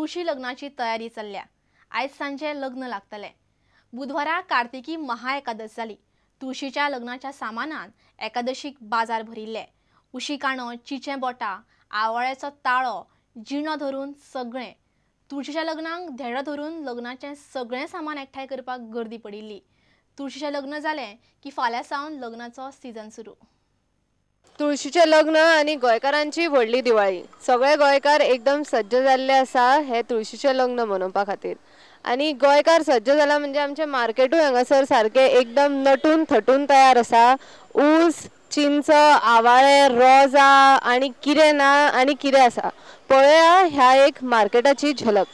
तुळशी लग्नाची तयारी चल्ल्या. आयज सांजे लग्न लागतलें. बुधवारा कार्तिकी महाएकादश जाली. तुळशीच्या लग्नाच्या सामानान एकादशीक बाजार भरिल्ले. उशी काणो, चिचे बोटां, आवाळ्याचो ताळो, जिणो धरून सगळें. तुळशीच्या लग्नाक धेडो धरून लग्नाचें सगळें सामान एकठांय करपाक गर्दी पडिल्ली. तुळशीचें लग्न जालें की फाल्यां सावन लग्नाचो सीजन सुरू. तुळशीचें लग्न आनी गोंयकारांची व्हडली दिवाळी. सगळे गोंयकार एकदम सज्ज जाल्ले आसा हे तुळशीचें लग्न मनोवपा खातीर. आनी गोंयकार सज्ज जाला म्हणजे आमचें मार्केटूय हांगासर सारकें एकदम नटून थटून तयार आसा. ऊस, चिंच, आवाळे, रोजां आनी कितें ना आनी कितें आसा. पळया ह्या एक मार्केटाची झलक.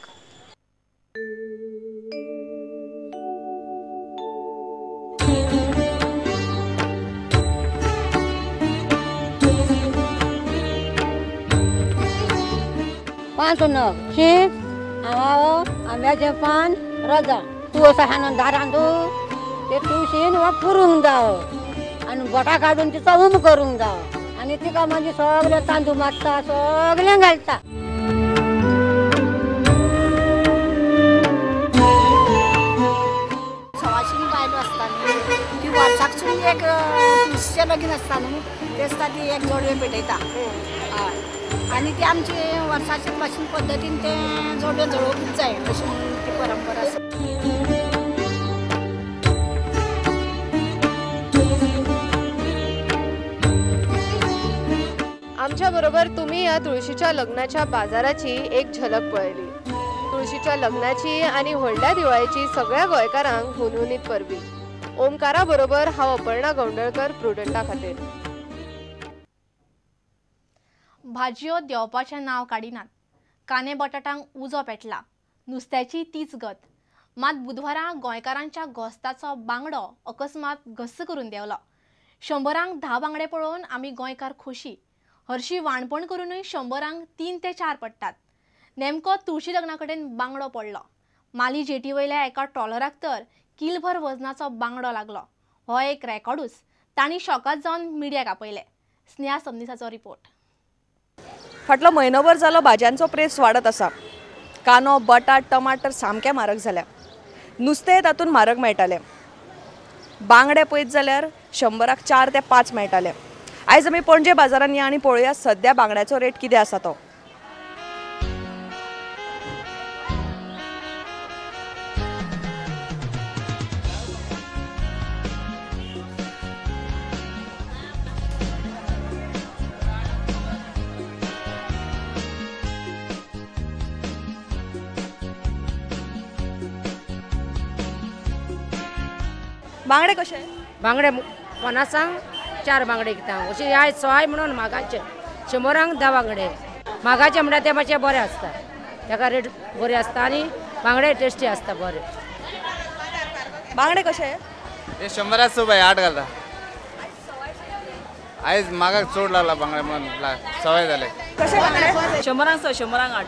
पांच नग शीत, आवाळो, आंब्याचें पान, रोजां. तुळस आहा न्हू दारांत, ते तुळशीन वा पुरूंक जावो आनी बोटां काडून तिचो होम करूंक जावो आनी तिका मागीर सगळे तांदूळ मागता, सगळें घालता. सवाशिणी बायलो आसता न्हू ती वर्साकसून एक तुळशीचें लगीन आसता न्हू, ते आसता ती एक जोडवें पेटयता. हय, आनी ती आमचे वर्साचे भाशेन पद्दतीन तें जोडवें जळोवपूच जाय अशी म्हणून ती परंपरा आसा. आमच्या बरोबर तुम्ही ह्या तुळशीच्या लग्नाच्या बाजाराची एक झलक पळयली. तुळशीच्या लग्नाची आनी व्हडल्या दिवाळेची सगळ्या गोंयकारांक हुनहुनीत परबी. ओमकारा बरोबर हांव अपर्णा गौंडळकर, प्रुडंटा खातीर. भाजयो देंवपाचें नांव काडिनात. कांदे बटाटांक उजो पेटला. नुस्त्याची तीच गत. मात बुधवारा गोंयकारांच्या घोस्ताचो बांगडो अकस्मात घस्स करून देंवलो. 100 10 बांगडे पळोवन आमी गोंयकार खोशी. हरशी वाणपण करूनय 100 3 ते 4 पडटात. नेमको तुळशी लग्ना कडेन बांगडो पडलो. माली जेटी वयल्या एका ट्रॉलराक तर किलभर वजनाचो बांगडो लागलो. हो एक रेकॉर्डूच. तांणी शॉकात जावन मिडियाक आपयले. स्नेहा सबनीसाचो रिपोर्ट. फाटलो म्हयनोभर जालो भाजयांचो प्रेस वाडत आसा. कांदो, बटाट, टमाटर सामके म्हारग जाल्या. नुस्तें तातूंत म्हारग मेळटालें. बांगडे पळयत जाल्यार 100 4 ते 5 मेळटाले. आयज आमी पणजे बाजारांत या आनी पळोवया सद्या बांगड्याचो रेट कितें आसा तो. बांगडे कशे? बांगडे 50 4 बांगडे विकता. अशे आयज सवाय म्हणून मागाचे 100 10 बांगडे. मागाचे म्हणल्यार ते मातशे बरे आसता, ताका रेट बरी आसता आनी बांगडे टेस्टी आसता बरे. बांगडे कशे? हे 100 6 बाय 8 घालता. आयज मागाक चड लागला बांगडे म्हणून सवाय जाले. कशे बांगडे? 100 6, 100 8.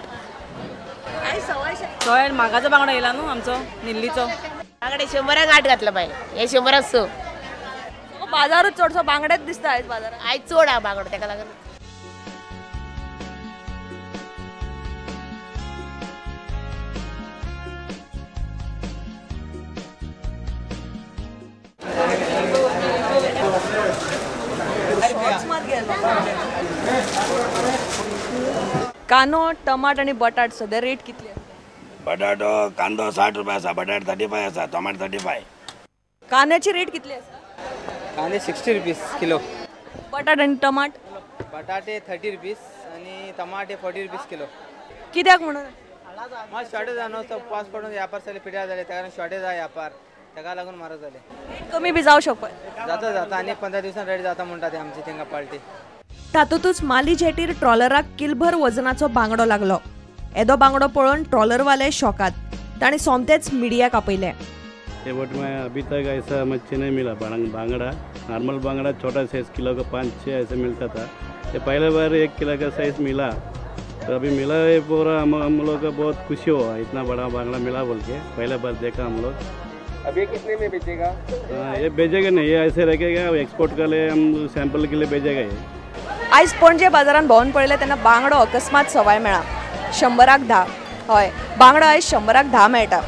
सवाय मागाचो बांगडो येयला न्हू आमचो निल्लीचो. बांगडे 100 8 घातला बाय, हे 100 6. बाजारूच चडसो बांगडेच दिसता आयज बाजारात. आयज चड आहा बांगडो, ताका लागून. कांदो, टमाट आनी बटाट सद्या रेट कितली? बटाटो, कांदो 60 रुपया आसा, बटाट 35 आसा, टमाट 35. कांद्याची रेट कितली आसा? कांदे 60 रुपीज किलो. बटाट आनी टमाट? बटाटे 30 रुपीज आनी टमाटे 40 रुपीज किलो. कित्याक म्हणून? मात शॉर्टेज आहा न्हू, पावस पडून व्यापार सगळे पिड्यार जाले, ताका लागून शॉर्टेज आहा व्यापार, ताका लागून म्हारग जाले. रेट कमी बी जावं शकता? जाता जाता, आनी 15 दिवसान रेट जाता म्हणटा ते आमची थिंगा पार्टी. तातूंतच माली जेटीर ट्रॉलराक किलभर वजनाचो बांगडो लागलो. एदो बांगडो पळोवन ट्रॉलरवाले शॉकात. ताणें सोमतेच मिडियाक आपयले. ये बोट में अभी तक ऐसा मच्छी नहीं मिला. बांगड़ा नॉर्मल बांगड़ा छोटा साइज किलो का 5-6 ऐसे मिलता था. ये पहले बार 1 किलो का साइज मिला, तो अभी मिला ये पूरा हम लोग का बहुत खुशी हुआ, इतना बड़ा बांगड़ा मिला बोल के पहले बार देखा हम लोग. अब ये कितने में बेचेगा? ये बेचेगा नहीं, ये ऐसे रखेगा, एक्सपोर्ट के लिए हम सैंपल के लिए भेजेगा ये. आयज पणजे बाजारांत भोंवन पळयलें तेन्ना बांगडो अकस्मात सवाय मेळ्ळा 100 10. हय, बांगडो आयज 100क 10 मेळटा.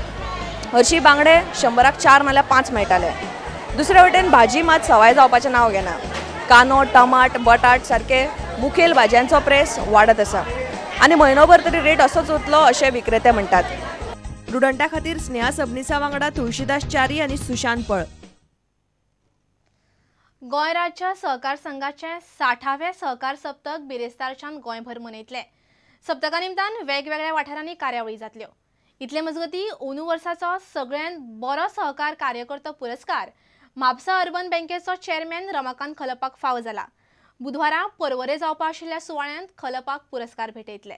हरशीं बांगडे 100क 4 नाल्यार 5 मेळटाले. दुसरे वटेन भाजी मात सवाय जावपाचें नांव घेना. कांदो, टमाट, बटाट सारके मुखेल भाजयांचो प्रेस वाडत आसा आनी म्हयनोभर तरी रेट असोच उरतलो अशें विक्रेते म्हणटात. प्रुडंटा खातीर स्नेहा सबनीसा वांगडा तुळशीदास च्यारी आनी सुशांत पळ. गोंय राज्य सहकार संघाचे 60वें सहकार सप्तक बिरेस्तारच्यान गोंयभर मनयतले. सप्तका निमतान वेगवेगळ्या वाठारांनी कार्यावळी जातल्यो. इतले मजगती अंदू वर्साचो सगळ्यांत बरो सहकार कार्यकर्तो पुरस्कार म्हापसा अर्बन बँकेचो चेअरमॅन रमाकांत खलपाक फावो जाला. बुधवारा पर्वरे जावपा आशिल्ल्या सुवाळ्यांत खलपाक पुरस्कार भेटयतले.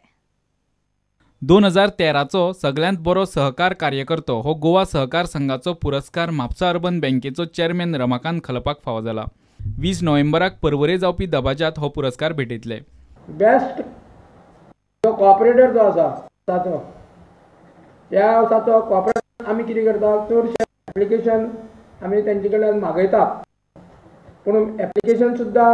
2013चो सगळ्यांत बरो सहकार कार्यकर्तो हो गोवा सहकार संघाचो पुरस्कार म्हापसा अर्बन बँकेचो चेअरमॅन रमाकांत खलपाक फावो जाला. 20 नोव्हेंबराक पर्वरे जावपी दबाज्यांत हो पुरस्कार भेटयतले. बेस्ट जो कॉपरेटर जो आसा ताचो ह्या वर्साचो कॉपरेटर आमी कितें करता, चडशें एप्लिकेशन आमी तेंचे कडल्यान मागयता, पूण एप्लिकेशन सुद्दां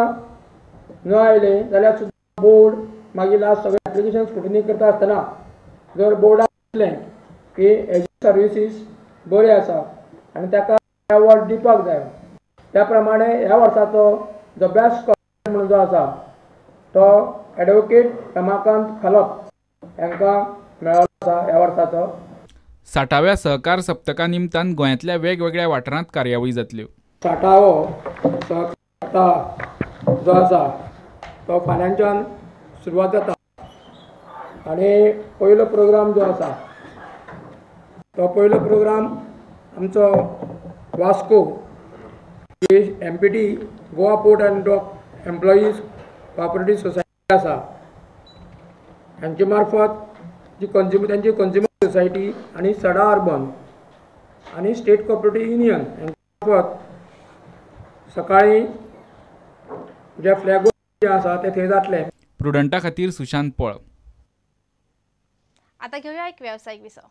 न आयलें जाल्यार सुद्दां बोर्ड मागीर लास्ट सगळें एप्लिकेशन स्क्रुटिनी करता आसतना जर बोर्डाक दिसलें की हेजी सर्विसीस बरी आसा आनी ताका एवॉर्ड दिवपाक जाय, त्या प्रमाणे ह्या वर्साचो जो बेस्ट कॉपरेटर म्हणून जो आसा तो एडवोकेट रमाकांत खलप हांकां मेळ्ळो आसा ह्या वर्साचो. 60व्या सहकार सप्तका निमतान गोंयांतल्या वेगवेगळ्या वाठारांत कार्यावळी जातल्यो. 60वो सहकार सप्तक जो आसा तो फाल्यांच्यान सुरवात जाता आनी पयलो प्रोग्राम जो आसा तो पयलो प्रोग्राम आमचो Vasco MPT Goa port and dock employees cooperative society आसा हांचे मार्फत जी कंज्युमर तांची कंज्युमर सोसायटी आनी सडा अर्बन आनी स्टेट कॉपरेटीव युनियन हांचे मार्फत सकाळीं जे फ्लॅग जे आसा ते थंय जातले. प्रुडंटा खातीर सुशांत पळ. आता घेऊया एक व्यावसायिक विसव.